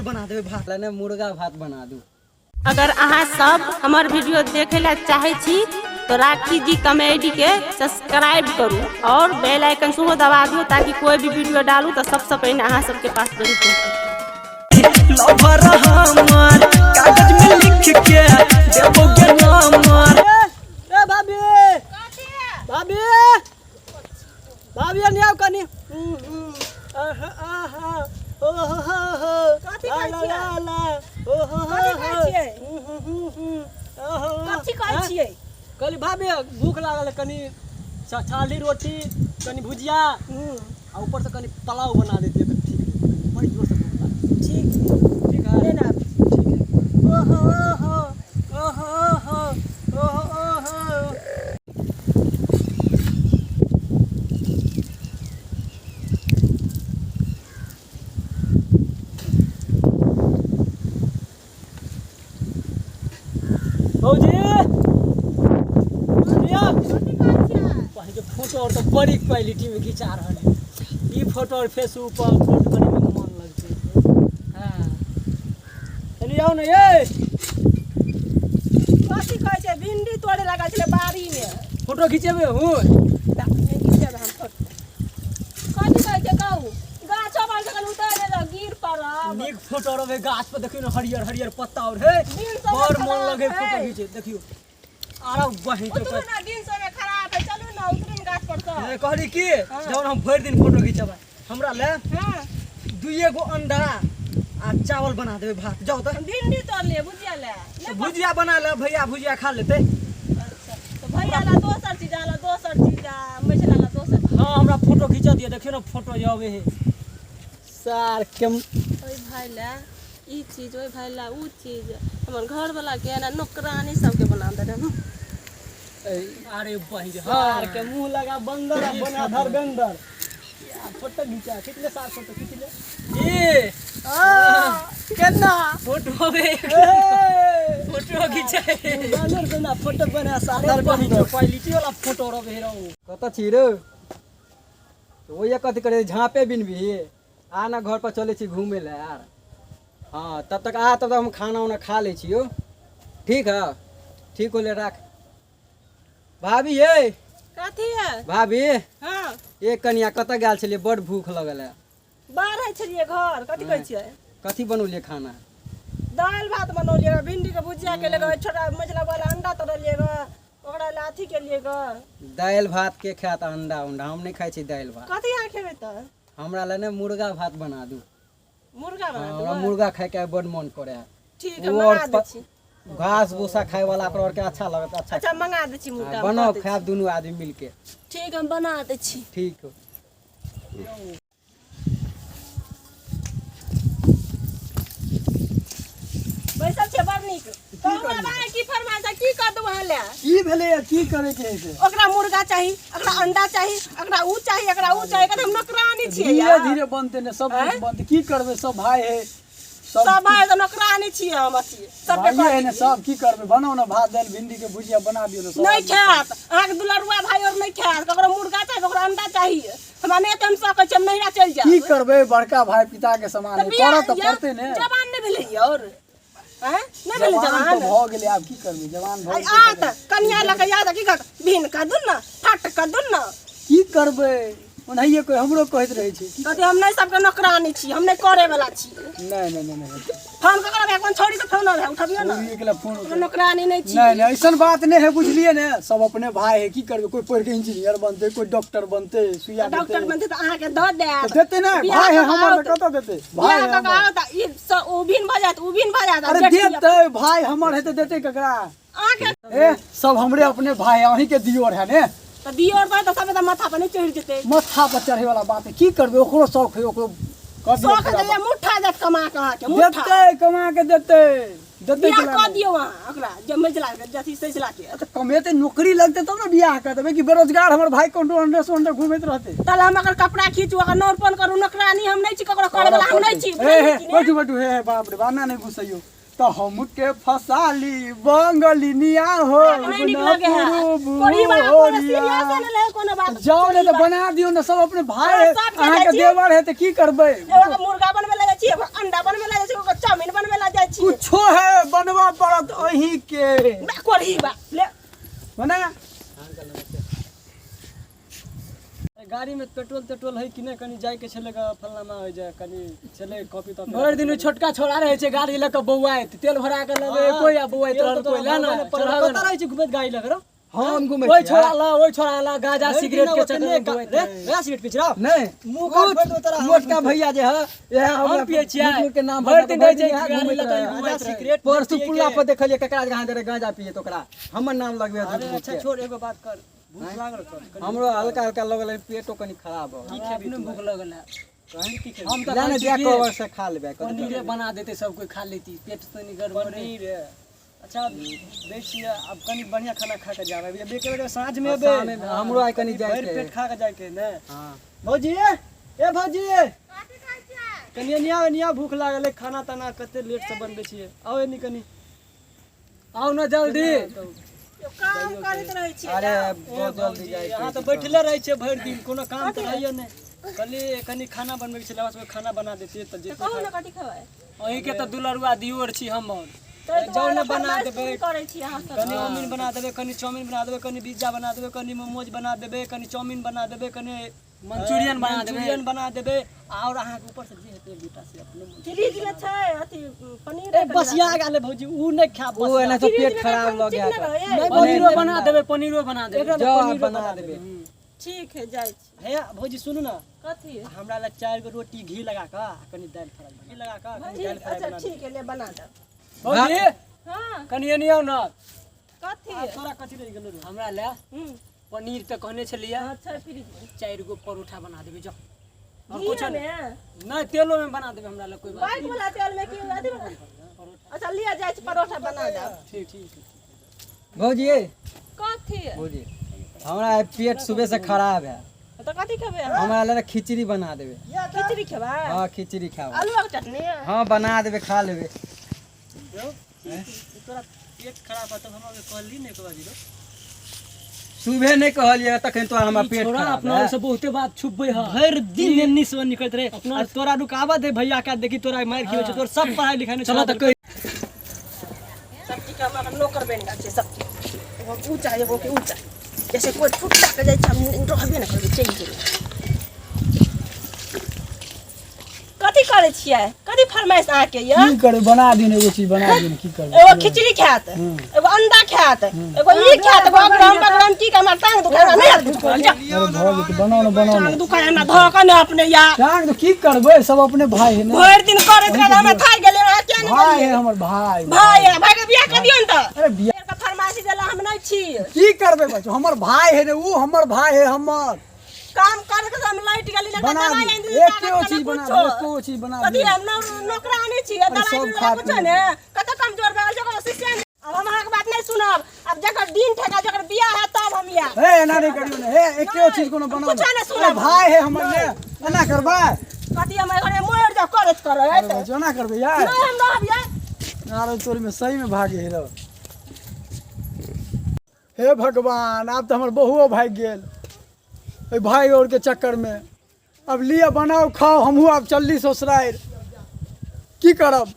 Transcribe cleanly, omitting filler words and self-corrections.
चावल बना देबै भात। ने मुर्गा भात बना दू। अगर अहाँ सब हमर वीडियो देखे ला चाहे छी तो राखी जी कॉमेडी के सब्सक्राइब करू और बेल आइकन सेहो दबा दियौ ताकि कोई भी वीडियो डालू तो सबसे पहिने अहाँ सबके पास जरूर पहुँचे। लवर हमार कागज में लिख के देबो गे नंबर। ए भाभी, भाभी, भाभी एने आउ कनी। आहा आहा ओ हो हो हो। कथी कहै ला, छियै? ला, ला, ओ हो हो कथी कहै हो। छियै? ओहो। कथी कहै आँय? छियै? कहली भाभी भूख लागल है, कनी छाली रोटी कनी भुजिया आ ऊपर से कनी पुलाव बना देती तो ठीक रहती। बड़ी जोर से भूख लागल। ठीक। ठीक है। लेना। ठीक है। ओहो ओहो ओहो ओहो ओहो ओहो। भौजी भैया पहले के फोटो और तो बड़ी क्वालिटी में खिंचा रहल है। ई फोटो और फेसबुक पर अपलोड करे में मन लगते। हाँ चलिए आओ ना ये। कथी कहै छै? भिंडी तोड़े लागल छलै बाड़ी में। फोटो खिंचेबे हूँ। नहि खिंचेबै हम फोटो। कथी कहै छै कहू? गाछो पर जखन उतरि जेबै गिर पड़ब। नीक फोटो रहबे गाछ पर, देखियौ ने हरियर हरियर पत्ता और है, दिन सब बड़ मन खराब लगे है। फोटो खींचे। देखियौ आरो बहिन के उतरू ना, दिन समय खराब है, चलू ना उतरू ने गाछ पर से। ए, कहली की हाँ। जब हम भरि दिन फोटो खिंचेबै हमरा ले हाँ। दुइए गो अंडा आ चावल बना देबै भात। जाउ तऽ। भिंडी तोड़ लिए भुजिया ले। तऽ भुजिया बना ले, भैया भुजिया खा लेतै। अच्छा तो भैया ला दोसर चीज आला, दोसर चीज आ मछला ला दोसर चीज। हाँ हमरा फोटो खींच दिअ, देखियौ ने फोटो जे अबै है सार के। ओहि भाई ला ई चीज, ओहि भाई ला ऊ चीज, हमर घर वाला के ना नौकरानी सबके बना देने हूँ। अरे बहिन रे, सार हाँ। के मुंह लगा बंदर आ बना धर्मेंद्र। फोटो घिंचा, खींच ले सार, फोटो खींच ले। ए केना फोटो बे ए, फोटो खींचे बानर बना फोटो बना सार। अरे बहिन रे, क्वालिटी वाला फोटो रहे रहो। कतऽ छी रे? ओहिए कथी करे झाँपे बिनबी? आ ना घर पर चलै छी घूमे लए यार। हाँ तब तक आ, तब तक हम खाना उना खा लै छियौ। ठीक है, ठीक होले राख। भाभी ये। कथी है? भाभी। हाँ। ए कनिया कतऽ गेल छलियै? बड़ भूख लगल है। बाहर छलियै घर। कथी कहै छियै? कथी बनौलियै खाना? दालि भात बनौलियै, भिंडी के भुजिया केलियै ग, छोटा मझिला वाला अंडा तरलियै ग, ओकरा लए अथी केलियै ग। दालि भात के खायत अंडा उंडा? हम नहि खाइ छी दालि भात। कथी अहाँ खेबै तऽ? हमरा लए ने मुर्गा भात बना दू। मुर्गा बना हाँ, दू? हमरा मुर्गा खायके आइ बड़ मन करे है। ठीक है, ओ और मंगा दै छी। घास भूसा खाय वाला पर और के अच्छा लगत। अच्छा अच्छा मंगा दै छी मुर्गा। हाँ, बनाओ कऽ दै खायब दुनू आदमी मिलके। छी। ठीक, हम बना दै छी। ठीक हो। बैसल छियै बड़ नीक। कहू आब अहाँ की फरमाइश है, की कऽ दू अहाँ लए? की भेलै? की करे के है से? ओकरा मुर्गा चाही, ओकरा अंडा चाही, ओकरा ऊ चाही, ओकरा ऊ चाही। कहते हम नौकरानी छियै धीरे यार। धीरे बनते ने सब आँय? कुछ बनते। की करबै, सब भाई है सब। सब भाई तऽ नौकरानी छियै हम, अथी सबके भाइये है कऽ ने सब। की करबै, बनाउ ने भात दालि भिंडी के भुजिया बना दियौ ने सब। नहि आदमी। खायत अहाँके दुलरुआ भाई और नहि खायत। ककरो मुर्गा चाही, ककरो अंडा चाही। हमरा नहि तऽ हम सकै छी, हम नैहरा चलि की जायब। करबै, बड़का भाई पिता के समान तऽ है, बियाह करऽ तऽ या पड़तै ने। जवान नहि भेलै और आँय? नहि भेलै जवान जवान तऽ भऽ गेलै, आब की करबै, जवान भऽ आइ गेलै। आ तऽ कनिया लऽ कऽ याद की करत? भिन कऽ दू ने, फट कऽ दू ने। की करबै, ओनाहिये कोइ हमरो कहैत रहै छै। की कहतै हम नहि सबके नौकरानी छी, हम नहि करे वाला छी। नहि नहि नहि नहि। फोन ककरो भाय, कोन छौड़ी के फोन आबै? उठबियौ ने। छौड़िये के ला फोन हम नौकरानी नहि छी। नहीं नहीं, ऐसन बात नहीं है, बुझलिए ने। सब अपने भाई है, की करबै। कोई पढ़ के इंजीनियर बनते, कोई डॉक्टर बनते, सुइया देते। डॉक्टर बनतै तऽ अहाँके दऽ देत। तऽ देते ने। बियाह भाई है कऽ कऽ हमर आओत। तऽ कतऽ देते? भाई बियाह है कऽ कऽ हमर। आओत ई उ भिन भऽ जायत, उ भिन भऽ जायत। अरे जेठ देते भाई हमर है तऽ देते ककरा? अहाँके ए सब हमरे अपने भाई है, अहीं के दियोर है ने। तऽ दियोर पर तऽ सब तऽ माथा पर नहि चढ़ि जेतै? माथा पर चढ़े वाला बात है, की करबै, ओकरो शौक है, ओकरो कर दियौ शौख पूरा। दैया मुठ्ठा जायत कमा कऽ अहाँके मुठ्ठा। देतै, कमा के देतै, देतै। बियाह केना कऽ नहि? दियौ अहाँ ओकरा जे मझिला के जथी सैझला के। तऽ कमेतै, नौकरी लगतै तब ने बियाह कर देबै, कि बेरोजगार हमर भाई कोन अंडे सोंडे घूमैत रहतै? तल हम अगर कपड़ा खींचू, अगर नौरपन करू, नौकरानी हम नहि छी, ककरो करे वाला हम नहि छी। हे हे, बैठू बैठू। हे हे, बाप रे बाप, ना नहि घुसैयौ तऽ हमके फसाली बंगलिनिया हो। नहि नीक लगे है कोरी वाला, कोनो सीरियस नहि ले कोनो बात। जाओ ने तऽ बना दियौ ने, सब अपने भाई है। सब के अहाँके जाइ छी। देवर है तऽ की करबै? एगो के मुर्गा बनबै लए जाइ छी, एगो अंडा बनबै लए जाइ छी, एगो के चाउमीन बनबै लए जाइ छियै। कुछो है बनबऽ पड़त अहीं के। बा कोढ़ी बा ले। बना। गाड़ी में पेट्रोल तेट्रोल है कि नहि? कनि जाय के छलै फलनामा होइ जाय कनि छलै कॉपी तॉपी। भरि दिन छोटका छोड़ा रहै छै गाड़ी लऽ कऽ बौआइत, तेल भरा कऽ लबै कोइ आ बौआइत रहल कोइ। ले ने, कतऽ रहै छै घुमैत गाड़ी लऽ कऽ? हम घुमै ओहि छोड़ा ला, ओहि छोड़ा ला, गाजा सिगरेट के चक्कर में बौआइत रे। रे सिगरेट पिछड़ा नहीं, मुंह काट फोड़ दो तोरा। मोटका भैया जे है इएह हम पियै छियै। झूठ के नाम भरि दिन रहै छै इएह गाड़ी घुमैत लऽ कऽ रहै। घुमैत सिगरेट। परसू पुल्ला पर देखलियै ककरा जहाँ दे गांजा पिए तऽ ओकरा हमर नाम लगबै। अरे अच्छा छोड़, एगो बात कर, भूख लागल तोरा? हमरो हल्का हल्का लगल है, पेटो कनि खराब हो। की खेबी? भूख लगल है। कहीं की खेबी? हम तऽ ले ने कहै जा छी कवर से खा लेबै। कथी पनीरे बना देते, सब कोई खा लेती, पेट तनी गड़बड़। पनीर अच्छा दै छियै। आब कनि बढ़िया खाना खा के जाबै। अभी एक बेर साँझ में एबै। शाममे हमरो आइ कनि जाइके भरि है। पेट खा के जाइके है ने। हाँ। भौजी, ए भौजी, कनि एनी आउ, एनी आउ, भूख लागल है। खाना ताना कते लेट से बनबै छियै। आउ एनी कनि, आउ ने जल्दी। काम करैत रहै छियै। अरे बहुत जल्दी जाइ। अहाँ तऽ बैठले रहै छियै भरि दिन, कोनो काम तऽ रहैए नहि। कहलियै कनि खाना बनबैके छलै, हमरा सबके खाना बना देतियै तऽ तऽ कहू ने, कथी खेबै? अहीँके तऽ दुलरुआ दियोर छी हमर। ताहि जाउ ने दुआरे बना फरमाइश देबै। पूरी करै छी अहाँ सब। कनि चाउमीन बना देबै, कनि चाउमीन बना देबै, कनि पिज्जा बना देबै, कनि मोमोज बना देबै, कनि चाउमीन बना देबै, कनि मंचूरियन बना देबै, मंचूरियन बना देबै। आओर अहाँके ऊपर से जे हेतै एक दूटा से अपने मोन। फ्रिज में छै अथी पनीर। ए बसिया गेलै भौजी, उ नहि खायब। ओ एना तो पेट खराब लग गया। नहि, पनीरो बना देबै, पनीरो बना देबै। जाउ आब बना देबै। ठीक है, जाइ छी। हे भौजी, सुनू ने। कथी? हमरा लए 4 गो रोटी घी लगा कऽ आ कनि दालि फ्राइ बना, घी लगा कऽ कनि दालि ठीक फ्राइ अच्छा बना। ठीक है, ले बना देब। भौजी। हाँ। कनि एनी आउ ने। कथी? तोरा कथी रहि गेलो रे? हमरा लए पनीर तऽ कहने छलियै। अच्छा, फ्रिज में 4 गो परोठा बना देबै जाउ। आओर घी कुछो में? नहि, तेलो में बना देबै, हमरा लए कोई बात। बाइक वाला तेल में की अथी वाला? अच्छा लिअ, जाइ छी, परोठा बना देब। ठीक ठीक। भौजी। कथी? भौजी, हमरा आइ पेट सुबह से खराब है। तऽ कथी खेबै अहाँ? हमरा लए खिचड़ी बना देबै। खिचड़ी खेबै? हाँ, खिचड़ी खाओ। आलूके चटनी? हाँ, बना देबै, खा लेबै। तोरा पेट खराब है तब हमरा कहली नहि एक बारी रो? सुबह नहि कहलियै तखन तोरा हमरा पेट छोड़ा खराब अपना है। से बहुते बात छुपबै है। भरि दिन एन्नी से ओन्नी करैत रहे अपना। तोरा रुकावा दे भैया के, देखी तोरा मारि खिबै छै, तोर सब पढ़ाई लिखाई नहि। चलो तऽ कहि। सब चीज हमरा नौकर बनि गेल छै सब चीज। एगो ऊ चाही, एगो के ऊ चाही। जैसे कोइ फुट्टा के जाइ छै, हम रहबे नहि करबै, चलि जेबै। कथी करै छियै? कथी फरमाइश अहाँके यऽ? की करबै, बना दिन, एगो चीज बना दिन, की करबै? एगो खिचड़ी खायत, एगो अंडा खायत, एगो ई खायत, एगो अगरम बगरम। की के हमरा टांग दुखाय, हमरा नहि हैत कुछ करल, जा। अरे भऽ जेतै, बनाउ ने, बनाउ ने। टांग दुखाय हमरा, धऽ कऽ ने अपने या। टांग तो की करबै, सब अपने भाई है ने। भरि दिन करैत रहत, हमरा थाकि गेलियै। अहाँ किया नहि भाई है गेलियै? हमर भाई। भाई है, भाई के बियाह कऽ दियौ ने तऽ। अरे बियाह के फरमाइश देला हम नहि छी। की करबै बच्चो, हमर भाई है ने ऊ, हमर भाई है हमर। काम कर के हम लैट गेली ने। बना दवाई दी आनि दी, एको ताकत चीज के बना कुछो। दी, एको चीज बना कथी दी। हम नौकरानी छी? दवाई सब बिरो खा कुछो पी ने। कतऽ कमजोर भऽ गेल छै ओकरा शीशे में। आब हम अहाँके बात नहि सुनब। आब जकर दिन ठेका, जकर बियाह हैत तब हम आयब। हे एना नहि करियौ ने, हे एको चीज कोनो हम बनाउ कुछो ने। नहि सुनब। अरे भाई है हमर ने, एना करबै? कथी हम घरे मरि जाउ करैत करैत। अरे बच्चो, एना करबै यार? नहि, हम रहब यार। आरो तोरी में सही में भागे हे रौ। हे भगवान, आब तऽ हमर बहुओ भागि गेल ओहि भाइ आओर के चक्कर में। अब लिअ, बनाउ, खाउ, हमहूँ आब चलली ससुरारि, की करब।